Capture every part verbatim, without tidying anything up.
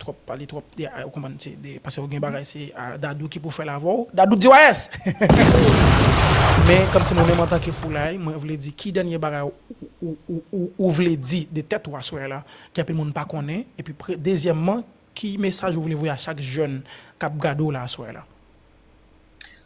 twòp pale twòp de, ou konprann, se de, paske ou gen bagay, se, ah, Dadou ki pou fè l avè w. Dadou di wayès! Men, kòmsi mwen menm antanke Foulay, mwen vle di ki dènye bagay ou, ou, ou, ou, ou vle di de tèt ou aswè la, ki anpil moun pa konnen, epi pre-, dezyèmman, ki mesaj ou vle voye a chak jèn k ap gade w la aswè la?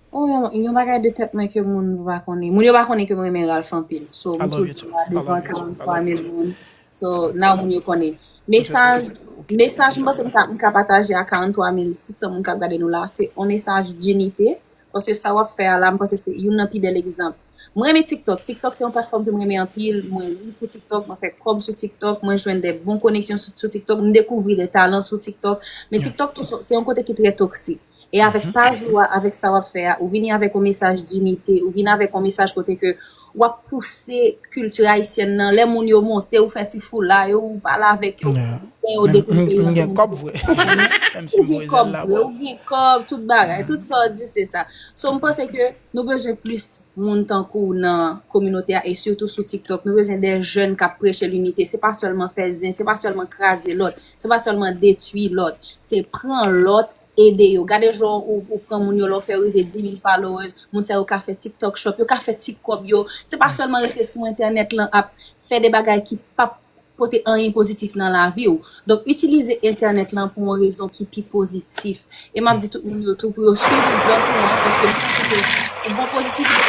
Oh, yon, yon bagay de tèt mwen ke moun pa konnen. Moun yo pa konnen ke mwen renmen Ralph anpil. So, m toujou la devan karant twa mil moun. So, now moun yo konnen. Mesaj, mesaj m panse m ka, m ka pataje a karant twa mil sis san moun k ap gade nou la, se yon mesaj dinite. Paske sa w ap fè a la, m panse se youn nan pi bèl egzanp. Mwen renmen TikTok. TikTok se yon platfòm ke m renmen anpil. Mwen ri sou TikTok, mwen fè kòb sou TikTok, mwen jwenn de bon koneksyon sou, sou TikTok, m dekouvri de talan sou TikTok. Men TikTok tou se, se yon kote ki trè toksik. E avèk paj ou a, avèk sa w ap fè a, ou vini avèk yon mesaj dinite, ou vini avèk yon mesaj kote ke w ap pouse kilti ayisyèn nan, lè moun yo monte, ou fè ti foulay, ou pale avèk yo, ou gen yo dekouvri. M gen kòb vre. Menm si m gen kòb vre, ou gen kòb, tout bagay, tout sa w di se sa. So, m panse ke nou bezwen plis moun tankou w nan kominote a, e sitou sou TikTok. Nou bezwen de jèn k ap preche linite. Se pa sèlman fè zen, se pa sèlman kraze lòt, se pa sèlman detwi lòt. Se pran lòt, ede yo. Gade jan ou, ou pran moun yo, lè w fè rive dis mil followers, moun sa yo ka fè TikTok shop, yo ka fè ti kòb yo. Se pa sèlman rete sou entènèt lan ap fè de bagay ki p ap pote anyen pozitif nan lavi w. Donk, itilize entènèt lan pou yon rezon ki pi pozitif. E m ap di tout moun yo tou pou yo swiv egzanp ou an, paske m santi ke yon bon pozitivite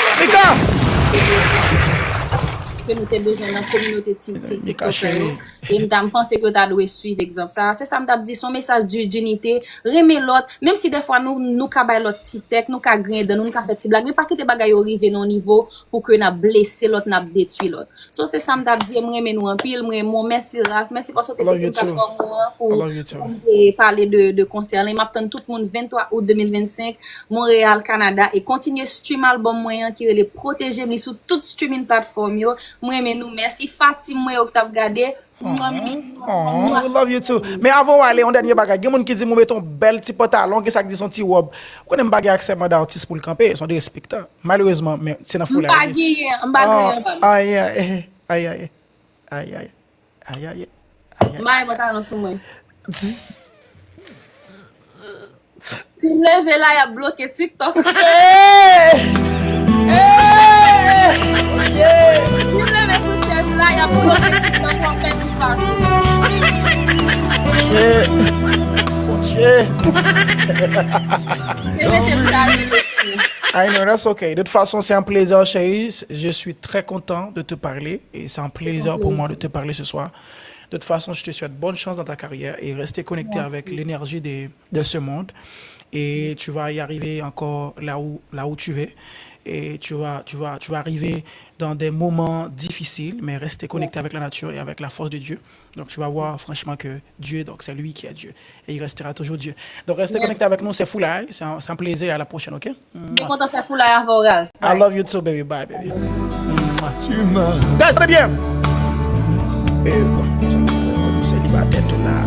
ke nou te bezwen nan kominote ti, ti TikTokè yo. E m ta, m panse ke yo ta dwe swiv egzanp sa a. Se sa m t ap di, se yon mesaj di, dinite, renmen lòt, menm si dèfwa nou, nou ka bay lòt ti tèk, nou ka griyen dan nou, nou ka fè ti blag, men pa kite bagay yo rive nan yon nivo pou ke n ap blese lòt, n ap detwi lòt. So, se sa m t ap di, e m renmen nou anpil, m renmen w, mèsi Ralph, mèsi paske w te kite platfòm ou an pou, pou m te pale de, de konsè an. E m ap tann tout moun venntwa out de mil vennsenk, Montréal, Canada, e kontinye stream album mwen an ki rele Pwoteje M, li sou tout streaming platform yo. M renmen nou, mèsi Fatim mwen yo ki t ap gade. Oh, we love you too. Men avan w ale, yon dènye bagay. Gen moun ki di m ou mete yon bèl ti pantalon, gen sa k di se yon ti wòb. Ou konnen m pa gen aksè mande atis pou l kanpe, se yon derespektan. Malerezman, men se nan foulay li. M pa genyen, m pa genyen anba m. Ay, ay, ay, ay, ay, ay, ay, ay. M pa gen pantalon sou mwen. Si m leve la, y ap bloke TikTok. Hey! Hey! Si m leve sou chèz la, y ap bloke TikTok, w ap pèdi paj ou. Bondye! Bondye! Se mete m kaze mesye. I know, that's okay. De toute façon, c'est un plaisir, chérie. Je suis très content de te parler et c'est un plaisir pour moi de te parler ce soir. De toute façon, je te souhaite bonne chance dans ta carrière et reste connecté avec l'énergie de, de ce monde. Et tu vas y arriver encore là où, là où tu veux. Et tu vas, tu vas, tu vas arriver dans des moments difficiles, mais reste connecté avec la nature et avec la force de Dieu. Donc tu vas voir franchement que Dieu, donc c'est lui qui est Dieu. Et il restera toujours Dieu. Donc restez connectés avec nous, c'est Foulay. C'est un, c'est un plaisir et à la prochaine, ok? M te kontan fè foulay avè w, Ralph. I love you too, baby. Bye, baby. Mwah. Guys, tande byen. E bon, selibatè tou la.